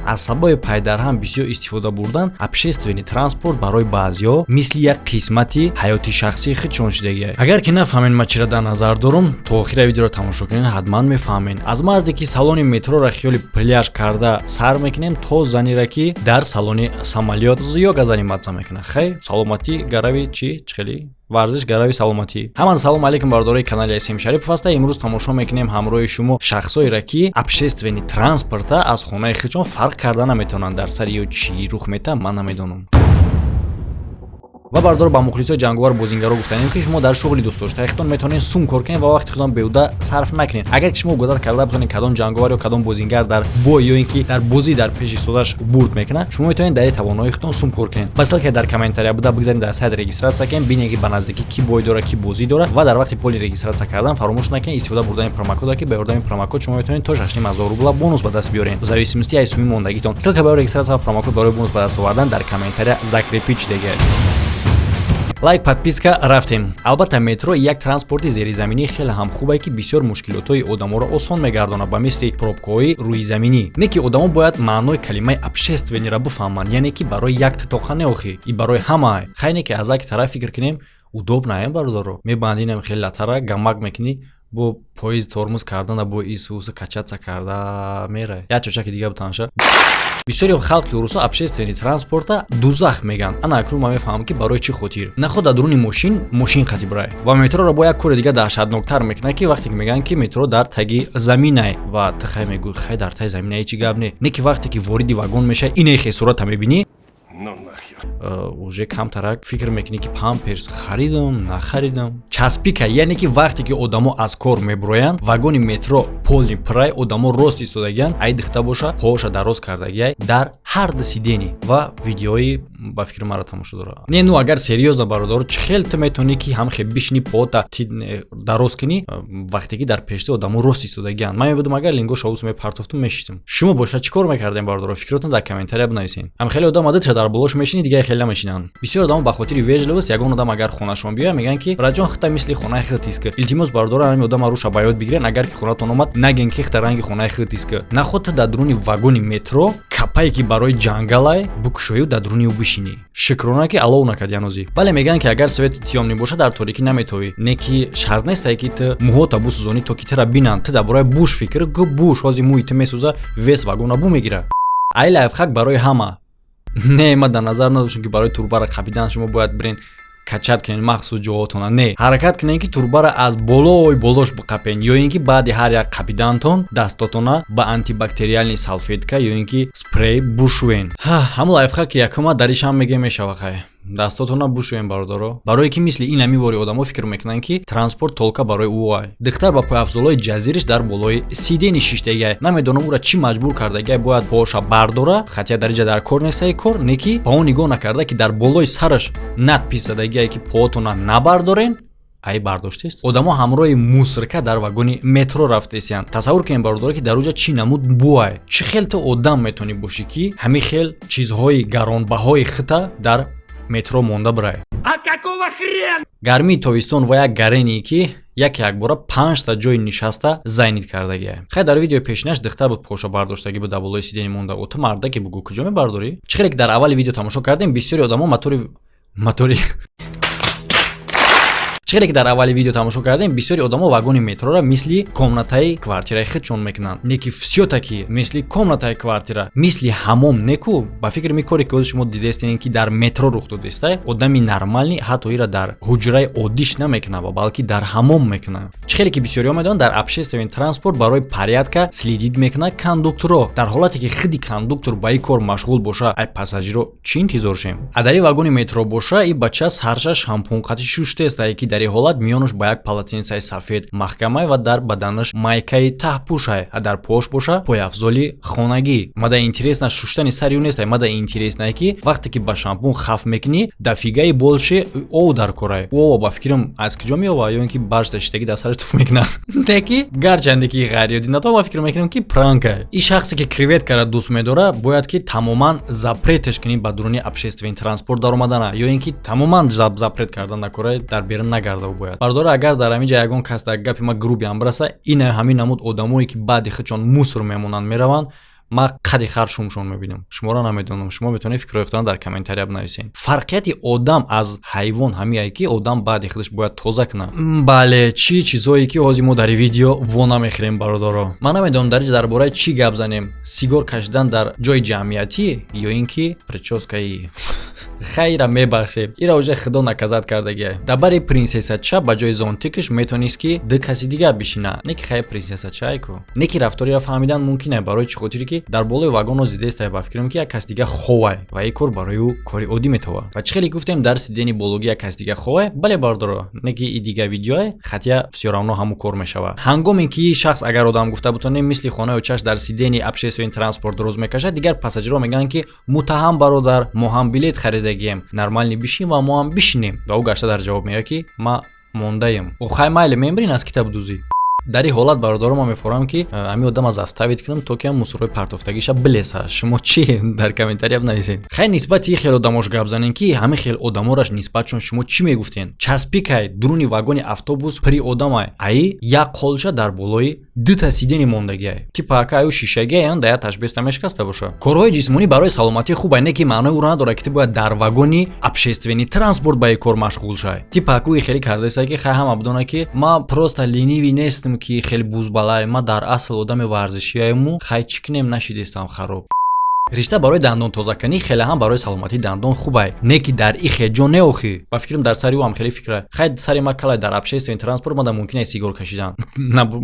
Аз сабаби пайдарҳам бисёр истифода бурдан общественный транспорт барои баъзеҳо мисли як қисмати ҳаёти шахсии худшон шудагиа. Агар ки нафаҳмед, ман чиро дар назар дорам, то охира видеоро тамошо кунед, ҳатман мефаҳмед. Аз марде, ки салони метрора хиёли пляж карда сар мекунем, то занеро, ки дар салони самолёт йога заниматься мекунад. Хай, саломатӣ гарави чӣ чихели варзиш, гарави саломатӣ. Ҳаман салому алейкум, бародарои канали См Шарипов ҳаста. Имрӯз тамошо мекунем ҳамроҳи шумо шахсоеро, ки общественный транспорта аз хонаи худшон фарқ карда наметавонанд. Дар сари ё чӣ рух метаҳад, ман намедонам. Ва бардор, ба мухлисои ҷанговар бозингаро гуфтанем, ки шумо дар шуғли дӯстдоштаи худтон метавонед сум кор кунед ва вақти худтон беҳуда сарф накунед. Агар ки шумо угадать карда битонед, кадом ҷанговар ё кадом бозингар дар бой ё ин ки дар бозӣ дар пеши истодаш бурд мекунад, шумо метавонед дар тавонои худтон сум кор кунед. Ба ссылка дар комментария буда бигзаред, дар сайт регистрация кунед, бинед, ки ба наздикӣ ки бой дора, ки бозӣ дорад. Ва дар вақти поли регистрация кардан фаромӯш накунед истифода бурдани промокода, ки ба ёрдами промокод шумо метавонед то 6500 рубла бонус ба даст биёред, в зависимости аз суми мондагитон. Ссылка барои регистрация ва промокод барои бонус ба даст овардан дар комментария закрепить шудагиа. Лайк, подписка, рафтем. Албатта, метро як транспорти зеризаминӣ хеле ҳам хубе, ки бисёр мушкилотҳои одаморо осон мегардонад, ба мисли пробкаҳои рӯизаминӣ. Не ки одамо бояд маънои калимаи общественный ро бифаҳманд, яъне ки барои як тоқа не, охи и барои ҳамаа. Хай, не ки аз як тараф фикр кунем, удобно е, бародаро. Мебандинам хеле латара, гамак мекунӣ, бо поезд тормоз кардана, бо исусу качаться карда мерай. Як чочаки дига бутанша. Бисёри халқи урусо общественный транспорта дузах мегӯянд. Ана акнун ман мефаҳмам, ки барои чӣ хотир. Наход дар дуруни мошин қати бирай ва метроро бо як кори дига даҳшатноктар мекунад, ки вақте ки мегӯянд, ки метро дар таги заминай, ва ту хай мегӯй: «Хай, дар таги заминай, ҳечи гап не». Не ки вақте ки вориди вагон мешавӣ, ине хе сурата мебинӣ. Ну нахер. Уже камтарак фикр мекунӣ, ки памперс харидам, нахаридам. Час пика, яъне ки вақте ки одамо аз кор мебуроянд, вагони метро полный пурай, одамо рост истодагиянд, ай дихта боша, поша дароз кардагиай дар ҳар ду сиденье ва видеои ба фикри маро тамошо дора. Не, ну агар серьёзно, бародаро, чӣ хел ту метавонӣ, ки ҳамхе бишини, пота дароз кунӣ, вақте ки дар пешти одамо рост истодагиянд? Ман мебудам, агар лингоша ус мепартофтум, мешитам. Шумо боша, чӣ кор мекардем, бародаро? Фикротон дар комментария бинависен. Ҳам хеле одам адатша дар болош мешини, дигаре хеле намешинанд. Бисёр одамо ба хотири вежливость, ягон одам агар хонашон биёяд, мегӯянд, ки браҷон, хита мисли хонаи худат иска. Илтимос, бародаро, ҳамин одама руша ба ёд бигирен. Агар ки хонатон омад, наген, ки хита ранги хонаи худат иска. Наход ту дар дуруни вагони метро капае, ки барои ҷангалай, букушою дар дуруни ӯ бишинӣ. Шукрона, ки алов накард янозӣ. Бале, мегӯянд, ки агар свет и тёмный бошад, дар торикӣ наметовӣ. Не ки шарт нестае, ки ту мӯҳота бусӯзонӣ, то ки тура бинанд. Ту дар бораи буш фикр ку, буш ҳози мӯи ту месӯза, весь вагона бу мегира. Ай лайфхак барои ҳама. Не, ман дар назар надоштам, ки барои турбара қапидан шумо бояд бирен качать кунед махсус ҷоҳотона. Не, ҳаракат кунед, ки турбара аз болои болош биқапен, ё ин ки баъди ҳар як қапидантон дастотона ба антибактериальный салфетка ё ин ки спрей бушӯен. Ҳамун лайфхак ки якума даришам меге мешава. Хай, дастотона бушӯем, бародаро, барое ки мисли ин ҳамин вори одамо фикр мекунанд, ки транспорт только барои ӯ. Ай духтар ба пойафзолҳои ҷазириш дар болои сиденье шиштагиай. Намедонам, ӯра чӣ маҷбур кардагиай, бояд поша бардора. Хотя дар инҷа дар кор нестаи кор, не ки ба он нигоҳ накарда, ки дар болои сараш надпись задагиай, ки поотона набардорен, ай бардоштест. Одамо ҳамроҳи мусорка дар вагони метро рафтесиянд. Тасаввур кунем, бародаро, ки дар оҷа чӣ намуд буай. Чӣ хел ту одам метавонӣ бошӣ, ки ҳамин хел чизҳои гаронбаҳои хита дар метро монда бирай? Гармии тобистон ва як гарене, ки як якбора панҷта ҷои нишаста занят кардагия. Хай, дар видеои пешинаш духтар буд, поша бардоштагӣ буд, дар болои сиденье монда. О, ту мардаке, бугӯ, куҷо мебардорӣ? Чӣ хеле ки дар аввали видео тамошо кардем, бисёри одамо мотори. Чӣ хеле ки дар аввали видео тамошо кардем, бисёри одамо вагони метрора мисли комнатаи квартираи худшон мекунанд. Не ки всё-таки мисли комнатаи квартира, мисли ҳамом неку. Ба фикри ми, коре ки ҳозир шумо дидестен, ки дар метро рух додестай, одами нормальный ҳатто ира дар ҳуҷраи оддиш намекунад, ва балки дар ҳамом мекунад. Чӣ хеле ки бисёриҳо медонанд, дар общественный транспорт барои порядка следить мекунад кондукторо. Дар ҳолате ки худи кондуктор ба ин кор машғул боша, ай пассажиро чӣ интизор шем? А дар ин вагони метро боша, и бача сарша шампун қати шуштест, ки дар ин ҳолат миёнаш ба як полотенца и сафед маҳкамай ва дар баданаш майкаи таҳпӯшай, а дар пош боша пойафзоли хонагӣ. Мада интересно шуштани сари ӯ нестай, мада интересно, ки вақте ки ба шампун хаф мекунӣ, дофига и больше ов дар корай. Ова ба фикрам, аз куҷо меова, ё ин ки баршта шиштагӣ дар сараш туф мекунад? Не ки гарчанде ки ғайриоддӣ нато, ма фикр мекунам, ки пранк а. Ин шахсе, ки креветкара дӯст медора, бояд ки тамоман запрет еш кунӣ ба дуруни общественный транспорт даромадана, ё ин ки тамоман запрет кардан накора, дар берун нагардав бояд. Бардора, агар дар ҳамин ҷа ягон кас дар гапи ма грубый ам бираса, ин ҳамин намуд одамое, ки баъди худшон мусор мемонанд, мераванд. Ман қади хар шумшон мебинам, шуморо намедонам. Шумо метавонед фикрҳои худтон дар комментария бинависед. Фарқияти одам аз ҳайвон ҳамие, ки одам баъди худаш бояд тоза кунад. Бале, чӣ чизое, ки ҳозир мо дар видео во намехӯрем, бародаро. Ман намедонам, дар дар бораи чӣ гап занем: сигор кашидан дар ҷои ҷамъиятӣ ё ин ки прическаи. Хайра, мебахшед, ира уже худо наказать кардагия. Дар бари принсессача ба ҷои зонтикаш метавонист, ки ду каси дигар бишина. Не ки хай, принсессачае ку, не ки рафториро фаҳмидан мумкин е. Барои чӣ хотире, ки дар болои вагонро зидестай, ба фикрам, ки як каси дига ховай ва ин кор барои ӯ кори оддӣ метавад. Ва чӣ хеле гуфтем, дар сидени бологӣ як каси дига ховай. Бале, бардоро, не ки и дига видеое, хотя всё равно ҳамун кор мешавад. Ҳангоме ки шахс, агар одам гуфта бутонем, мисли хонаи очаш дар сидени общественный транспорт рӯз мекашад, дигар пассажирҳо мегӯянд, ки муттаҳам бародар, мо ҳам билет харидагием, нормально бишин ва мо ҳам бишинем. Ва ӯ гашта дар ҷавоб мегӯяд, ки ма мондаем. Хай, майли, мембирин аз китобдузӣ. Дар ин ҳолат, бародаро, ман мефорам, ки ҳамин одам аз оставить кунам, то ки ҳам мусорҳои партофтагиша билеса. Шумо чӣ, дар комментария бинависед. Хай, нисбати ин хел одамош гап занем, ки ҳамин хел одамораш нисбатшон шумо чӣ мегуфтен? Часпикай, дуруни вагони автобус пири одамай, аи як қолша дар болои дута сидени мондагиай, типа ака аю шишагиай, да як ташбеста мешикаста боша. Корҳои ҷисмонӣ барои саломатӣ хуб, не ки маънои ӯро надорад, ки ту бояд дар вагони общественный транспорт ба ин кор машғул шавӣ. Типа акӯи хеле кардаиста, ки хай, ҳама бидона, ки ман просто ленивый нестам, ки хеле бузбалай, ман дар асл одами варзишиайму. Хай, чӣ кунем, нашидестам хароб. Ришта барои дандон тозакунӣ хеле ҳам барои саломатии дандон хубай, не ки дар ихе ҷо не. Охи, ба фикрам, дар сари ӯ ҳам хеле фикра. Хай, сари ма калай, дар общественный транспорт мада мумкин аст сигор кашидан,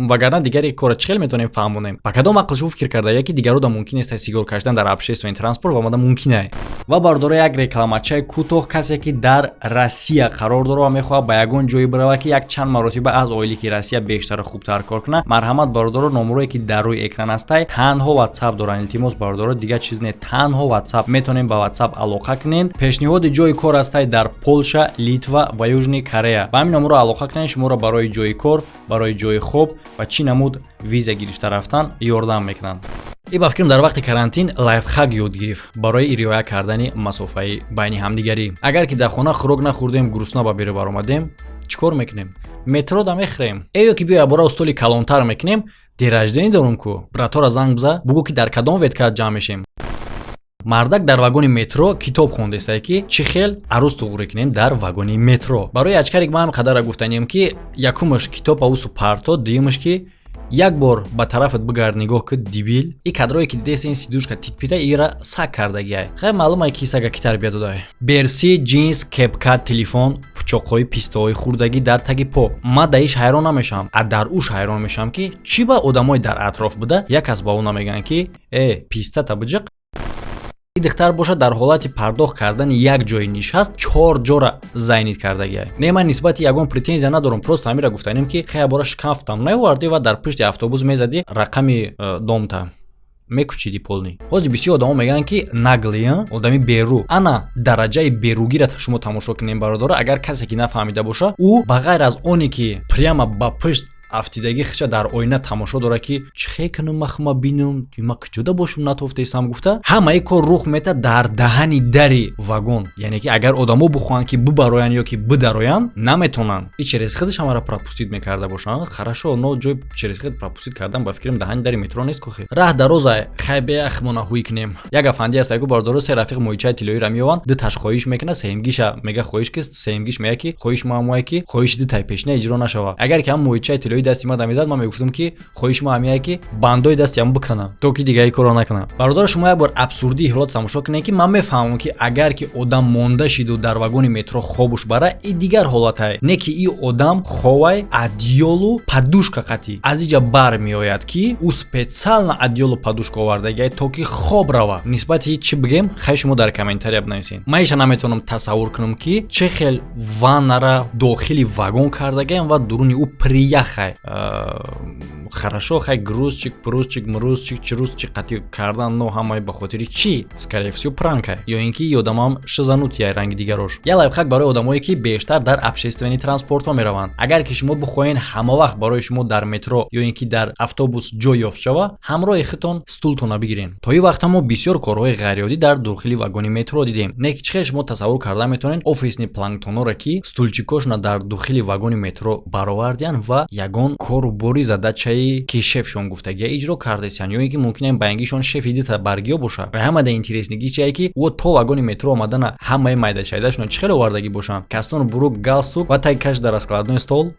вагарна дигари кора чӣ хел метавонем фаҳмонем? Ба кадом ақл шумо фикр карда, ки дигарода мумкин нест сигор кашидан дар общественный транспорт ва мада мумкин ай? Ва бардора, як рекламачаи кӯтоҳ. Касе, ки дар Россия қарор дорад ва мехоҳад ба ягон ҷое бирава, ки як чанд маротиба аз ойлики Россия бештару хубтар кор кунад, марҳамат, бародаро, номерое, ки дар рӯи экран ҳастай, танҳо Ватсап доранд. Илтимос, бародаро, дигар чиз не, танҳо Ватсап. Метавонем ба Ватсап алоқа кунем. Пешниҳоди ҷои кор ҳастай дар Полша, Литва ва Южный Корея. Ба ҳамин номеро алоқа кунед, шуморо барои ҷои кор, барои ҷои хоб ва чӣ намуд виза гирифта рафтан ёрдам мекунанд. И ба фикрам, дар вақти карантин лайфхак ёд гирифт барои риоя кардани масофаи байни ҳамдигарӣ. Агар ки дар хона хӯрок нахӯрдем, гурусна ба берун баромадем, чӣ кор мекунем? Метро да мехӯрем ё ки биё, ябора столи калонтар мекунем. День рождения дорум ку, братора занг биза, бугӯ, ки дар кадом ветка ҷамъ мешем. Мардак дар вагони метро китоб хондесае, ки чӣ хел арӯз туғрӣ кунем дар вагони метро. Барои ачкарик ман ҳам қадара гуфтанем, ки якумаш, китоб аусу парто, дуюмаш, ки як бор ба тарафат бигард, нигоҳ ки дебил. И кадрое, ки дидест, ин сидушка титпита, ира саг кардагиай. Хай, маълумае, ки сага ки тарбия додай. Берси, ҷинс, кепка, телефон, пучоқҳои пистоҳои хурдагӣ дар таги по. Ман да иш ҳайрон намешавам, а дар уш ҳайрон мешавам, ки чӣ ба одамои дар атроф буда, як кас ба ӯ намегӯянд, ки э, пистата биҷиқ. И духтар бошад, дар ҳолати пардохт кардани як ҷои нишаст чор ҷора занят кардагиай. Не, ман нисбати ягон претензия надорам, просто ҳамира гуфтанем, ки хая, бора шкафтам наовардӣ ва дар пушти автобус мезадӣ рақами домта мекучиди полный. Ҳозир бисёр одамо мегӯянд, ки наглый, одами беру. Ана дараҷаи беругира шумо тамошо кунем, бародаро. Агар касе ки нафаҳмида боша, ӯ ба ғайр аз оне, ки прямо ба пушт афтидагӣ хича дар оина тамошо дорад, ки чӣ хел кунам, махма бинам, ма куҷода бошум, натофтаистам гуфта, ҳамаи кор рух метад дар даҳани дари вагон. Яъне ки агар одамо бихоҳанд, ки бибароянд ё ки бидароянд, наметонанд. И через худаш ҳамаро пропустить мекарда бошанд, хорошо, но ҷои через худ пропустить кардан, ба фикрам, даҳани дари метро нест кохи. Раҳ дароза, хай, беахмона ҳуй кунем. Як афанди аст, ягу, бародаро, се рафиқ моҳичаи тиллоиро меёванд, ду таш хоҳиш мекунад, сеюмгиша мега хоҳиш ки, сеюмгиш мега, ки хоҳиш мо ҳамое, ки хоҳиши ду тай пешина иҷро нашавад. Агар ки ҳам моҳичаи тиллои дасти ма дамезад, ман мегуфтам, ки хоҳиши мо ҳамие, ки бандои дасти ҳам биканам, то ки дигари корро накунам. Бародаро, шумо як бор абсурдии ҳолат тамошо кунед, ки ман мефаҳмам, ки агар ки одам монда шиду дар вагони метро хобуш бара, и дигар ҳолатае, не ки и одам ховай, одеялу подушка қатӣ аз иҷа бар меояд, ки ӯ специально одеялу подушка овардагиай, то ки хоб рава. Нисбати чӣ бигем? Хай, шумо дар комментария бинависед. Ман иша наметавонам тасаввур кунам, ки чӣ хел ваннара дохили вагон кардагиам ва дуруни ӯ прияхай. Хорошо, хай, грузчик, прузчик, мрузчик, чрузчик қатӣ кардан, но ҳамаи ба хотири чӣ? Скорее всего, пранка ё ин ки одамам шизанутияй ранги дигарош. Як лайфхак барои одамое, ки бештар дар общественный транспортҳо мераванд: агар ки шумо бихоҳед ҳама вақт барои шумо дар метро ё ин ки дар автобус ҷой ёфт шава, ҳамроҳи худтон стултона бигирен. То ин вақта мо бисёр корҳои ғайриоддӣ дар дохили вагони метро дидем. Не ки чӣ хел шумо тасаввур карда метавонед офисный планктонҳоро, ки стульчикошона дар дохили вагони метро баровардиянд ва ягон Ягон кору бори, задачае ки шефшон гуфтагия, иҷро кардесиян, ё ин ки мумкин баангишон шефи дита баргиё боша. Ва ҳамада интереснигӣ чие, ки ӯ то вагони метро омадана ҳамаи майдашайдашона чӣ хеле овардагӣ бошанд: костюм, брюк, галстук ва тай каш дар раскладной стол.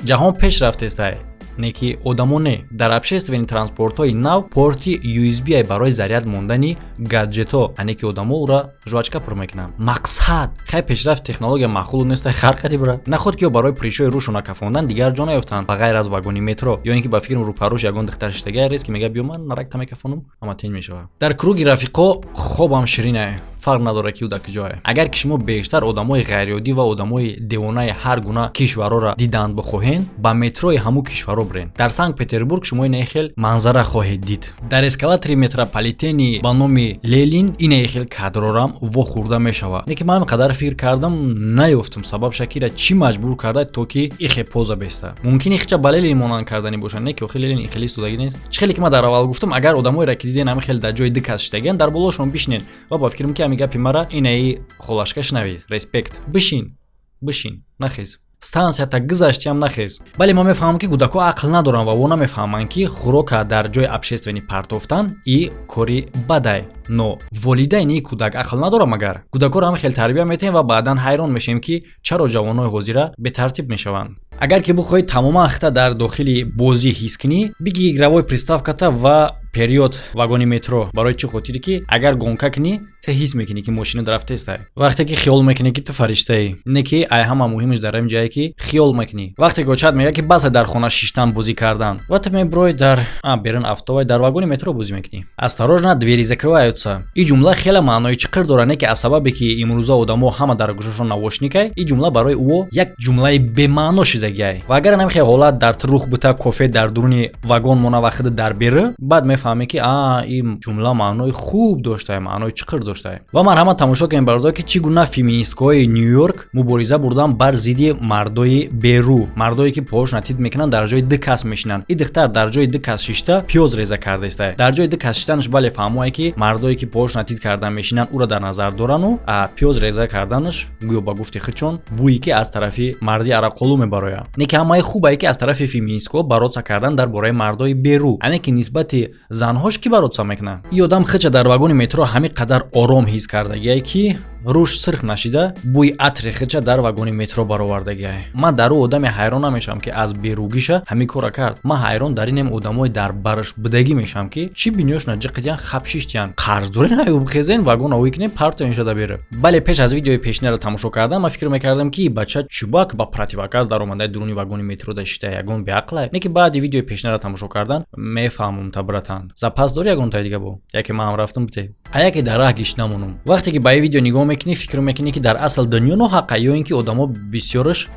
Ҷаҳон пеш рафтестай, не ки одамо не. Дар общественный транспортҳои нав порти USB барои заряд мондани гаджетҳо, ане ки одамо ӯра жвачка пур мекунанд. Мақсад, хай, пешрафти технология маъқулу нестай, харқати бира наход ки ё барои прыщои рӯшона кафондан дигар ҷо наёфтанд, ба ғайр аз вагони метро, ё ин ки ба фикрам рӯпарӯш ягон духтар шиштагия рест, ки мега: «Биё, ман наракта мекафонам», ама тен мешавад. Дар круги рафиқо хобам ширинае, фарқ надорад, ки ӯ дар куҷое. Агар ки шумо бештар одамои ғайриоддӣ ва одамои девонаи ҳар гуна кишварҳоро дидан бихоҳен, ба метрои ҳамун кишварҳо бирен. Дар Санкт Петербург шумо инаи хел манзара хоҳед дид. Дар эскалатори метрополитени ба номи Ленин инаи хел кадрорам вохӯрда мешавад. Не ки ман қадар фикр кардам, наёфтам сабаб, шакира чӣ маҷбур карда, то ки ихе поза беста. Мумкин ихча ба Ленин монанд карданӣ бошад, не ки охи Ленин ихели истодагӣ нест. Чӣ хеле ки ман дар аввал гуфтам, агар одамоеро ки диден, ҳами хел дар ҷои ду кас шиштагиан, дар болошон бишинен. Ва ба фикрам, ки ҳами гапи мара инаи холашка шунавед. Респект, бишин, бишин, нахез, стансията гузаштиам, нахез. Бале, мо мефаҳмам, ки кӯдакҳо ақл надоранд ва во намефаҳманд, ки хӯрока дар ҷои общественный партофтан и кори бадай. Но волидайни кӯдак ақл надорам. Магар кӯдакҳоро ҳам хел тарбия метаҳем ва баъдан ҳайрон мешавем, ки чаро ҷавонҳои ҳозира бетартиб мешаванд. Агар ки бихоҳӣ тамоман хита дар дохили бозӣ ҳис кунӣ, биги игровой приставката ва период вагони метро. Барои чӣ хотире ки агар гонка кунӣ, ту ҳис мекунӣ, ки мошина рафтестай. Вақте ки хиёл мекунӣ, ки ту фариштаӣ, не ки ай ҳама муҳимаш дар ин ҷае, ки хиёл мекунӣ. Вақте ки очат мегӯяд, ки басе дар хона шиштан, бозӣ кардан, ва ту мебирои дар берун автовай, дар вагони метро бозӣ мекунӣ. «Осторожно, двери закрываются», ин ҷумла хеле маънои чиқир дорад. Не ки аз сабабе ки имрӯза одамо ҳама дар гӯшашон наушникай, ин ҷумла барои ӯ як ҷумлаи бемаъно шидагиай. Ва агар ҳамин хел ҳолат дар ту рух бита, кофе дар дуруни вагон мона ва худ дар бери, баъд мефаҳмӣ, ки а ин ҷумла маънои хуб доштае, маънои чиқир доштае. Ва марҳамат, тамошо кунем, бародар, ки чӣ гуна феминисткаҳои Ню-Йорк мубориза бурдан бар зидди мардои берӯ, мардое ки поҳошона тит мекунанд, дар ҷои ду кас мешинанд. Ин духтар дар ҷои ду кас шишта пиёз реза кардаистае. Дар ҷои ду кас шиштанаш, бале, фаҳмое, ки мардое ки поҳошона тит кардан мешинанд, ӯро дар назар дорану пиёз реза карданаш, гӯё ба гуфти худшон, бӯе ки аз тарафи марди араққолу мебарояд. Не ки ҳамаи хубае, ки аз тарафи феминисткаҳо бороться кардан дар бораи мардои берӯ, ане ки нисбати занҳош кӣ бороться мекунад? Ин одам хича дар вагони метро ҳамин қадар ором ҳис кардагие, ки рӯш сирх нашида, бӯи атри хича дар вагони метро баровардагиай. Ман дар ӯ одаме ҳайрон намешавам, ки аз берӯгиша ҳамин кора кард. Ман ҳайрон дар инем одамои дар бараш будагӣ мешавам, ки чӣ биниёшона ҷиқидиян, хаб шиштиян. Қарз дорен, хезен, вагон овӣ кунем, партоен шуда бере. Бале, пеш аз видеои пешинаро тамошо кардан, ман фикр мекардам, ки бача чубак ба противогаз даромадаи, дуруни вагони метро да шита, ягон беақлай. Не ки баъди видеои пешинаро тамошо кардан мефаҳмам. Та братан, запас дори ягонтаи дига бо яке ман ҳам рафтам бите, а яке дар раҳ гиш намонум. Вақте ки ба ин видео нигоҳ мекунӣ, фикр мекунӣ, ки дар асл дунё ноҳаққа ё ин ки одамо бисёраш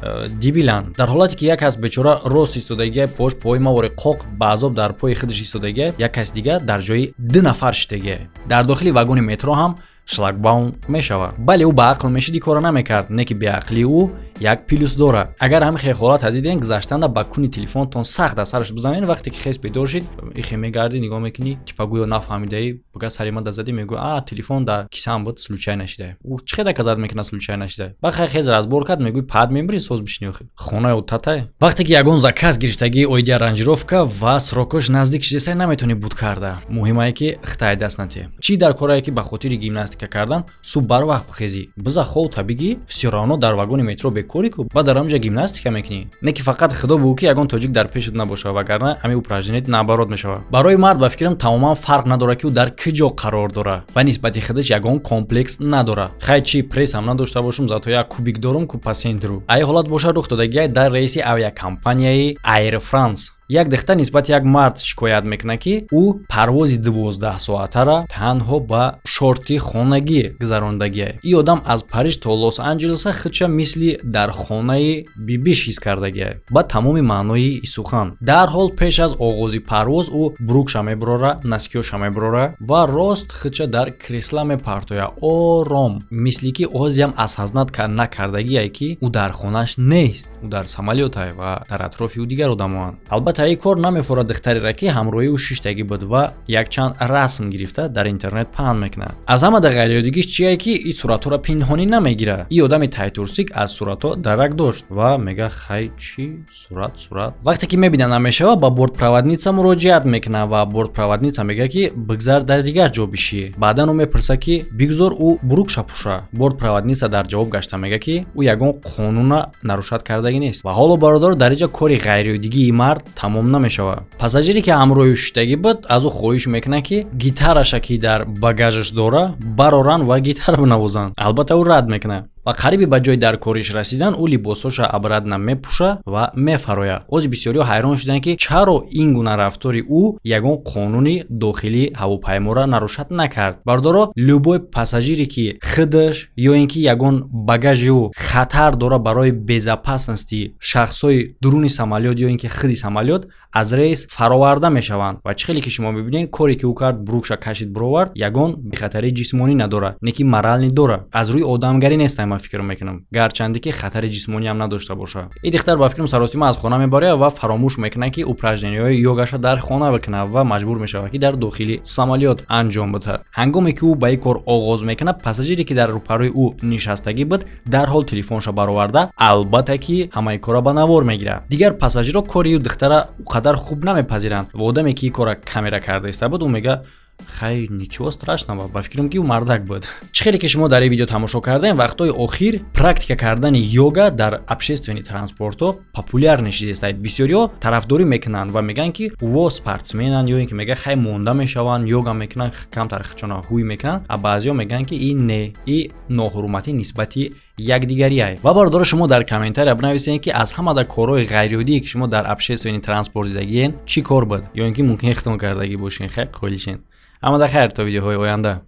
дебиланд. Дар ҳолате ки як кас бечора рост истодагия, пош пои мавори қоқ ба азоб дар пои худаш истодагия, як кас дига дар ҷои ду нафар шидагия. Дар дохили вагони метро ҳам шлагбаум мешавад. Бале, ӯ ба ақл мешид, ин кора намекард. Не ки беақлии ӯ як плюс дорад. Агар ҳамин хел ҳолата диден, гузаштанда ба куни телефонтон сахт аз сараш бизанед. Вақте ки хес бедор шид, ихе мегардӣ, нигоҳ мекунӣ, типа гӯё нафаҳмидаӣ, бага сари ма да задӣ, мегӯ: «А, телефон дар кисаам буд, случайно шида». Ӯ чӣ хел доказать мекунад, случайно шида? Ба хай, хез разбор кард, мегӯй: «Пад мебирӣ, соз бишини, охи хонаи татай». Вақте ки ягон заказ гирифтагӣ оиди аранжировка ва срокош наздик шидесай, наметавонӣ буд карда. Муҳимае, ки хитай даст натиҳ. Чӣ дар корае, ки ба хотири гимнастика кардан субҳ барвақт бихезӣ? Биза хов бигӣ, всё равно дар вагони метро бекорӣ ку, баъд дар ҳамҷа гимнастика мекунӣ. Не ки фақат худо бугӯ, ки ягон тоҷик дар пешат набошад, вагарна ҳамин упражнение наоборот мешавад. Барои мард, ба фикрам, тамоман фарқ надорад, ки ӯ дар куҷо қарор дорад ва нисбати худаш ягон комплекс надорад. Хай, чи пресс ҳам надошта бошум, зато як кубик дорум ку по центру. Ай ҳолат бошад, рух додагиай дар рейси авиакомпанияи Air France. Як духтар нисбати як мард шикоят мекунад, ки ӯ парвози 12 соатара танҳо ба шорти хонагӣ гузарондагиай. Ин одам аз Париж то Лос Анҷелеса худша мисли дар хонаи бибиш ҳис кардагиай, ба тамоми маънои сухан. Дарҳол пеш аз оғози парвоз ӯ брюкша мебирора, носкиёша мебирора ва рост худша дар кресла мепартояд, ором, мисли ки озиам осознать накардагиай, ки ӯ дар хонааш нест, ӯ дар самолётай ва дар атрофи ӯ дигар одамоанд. Албатта, Албатта, ин кор намефорад духтареро, ки ҳамроҳи ӯ шиштагӣ буд ва якчанд расм гирифта, дар интернет паҳн мекунад. Аз ҳамада ғайриоддигиш чие, ки ин суратҳоро пинҳонӣ намегирад. Ин одами тайтурсик аз суратҳо дарак дошт ва мега: «Хай, чӣ сурат, сурат». Вақте ки мебина, намешава, ба бортпроводница муроҷиат мекунад ва бортпроводница мега, ки бигзар, дар дигар ҷо бишӣ. Баъдан ӯ мепурсад, ки бигзор ӯ брюкша пӯша. Бортпроводница дар ҷавоб гашта мега, ки ӯ ягон қонуна нарушать кардагӣ нест. Ва ҳоло, бародаро, дар инҷа кори ғайриоддигии мард тамом намешавад. Пассажире, ки ҳамроҳи шиштагӣ буд, аз ӯ хоҳиш мекунад, ки гитараша, ки дар багажаш дора, бароранд ва гитара бинавозанд. Албатта, ӯ рад мекунад ва қариби ба ҷои дар кориш расидан, ӯ либосҳоша обратно мепӯша ва мефарояд. Ози бисёриҳо ҳайрон шуданд, ки чаро ин гуна рафтори ӯ ягон қонуни дохилии ҳавопайморо нарушать накард. Бародаро, любой пассажире, ки худаш ё ин ки ягон багажи ӯ хатар дора барои безопасности шахсҳои дуруни самолёт ё ин ки худи самолёт, аз рейс фароварда мешаванд. Ва чӣ хеле ки шумо мебинед, коре ки ӯ кард, брюкша кашид, бировард, ягон бехатарии ҷисмонӣ надорад, не ки моральный дорад. Аз рӯи одамгарӣ нестам, ман фикр мекунам, гарчанде ки хатари ҷисмониам надошта бошад. Ин духтар, ба фикрам, саросима аз хона мебарояд ва фаромӯш мекунад, ки упражнения ҳои йогаша дар хона бикунад ва маҷбур мешавад, ки дар дохили самолёт анҷом бидиҳад. Ҳангоме ки ӯ ба ин кор оғоз мекунад, пассажире, ки дар рӯпарӯи ӯ нишастагӣ буд, дарҳол телефонша бароварда, албатта, ки ҳамаи корро ба навор мегирад. Дигар пассажирҳо кори ӯ духтара ӯ қадар хуб намепазиранд ва одаме, ки ин корра камера карда иста буд, ӯ мега: «Хай, ничего страшного». Ба фикрам, ки ӯ мардак буд. Чӣ хеле ки шумо дар ин видео тамошо кардем, вақтҳои охир практика кардани йога дар общественный транспортҳо популярный шидааст. Бисёриҳо тарафдорӣ мекунанд ва мегӯянд, ки ӯво спортсменанд ё ин ки мега: «Хай, монда мешаванд, йога мекунанд, камтар хичона ҳуй мекунанд». А баъзеҳо мегӯянд, ки ин не, и ноҳурматӣ нисбати якдигариай. Ва, бародаро, шумо дар комментария бинависед, ки аз ҳамада корҳои ғайриоддие, ки шумо дар общественный транспорт дидагиен, чӣ кор буд ё ин ки мумкин ихтиён кардагӣ бошен. Хай, қоилшен. Ҳамада хайр, то видеоҳои оянда.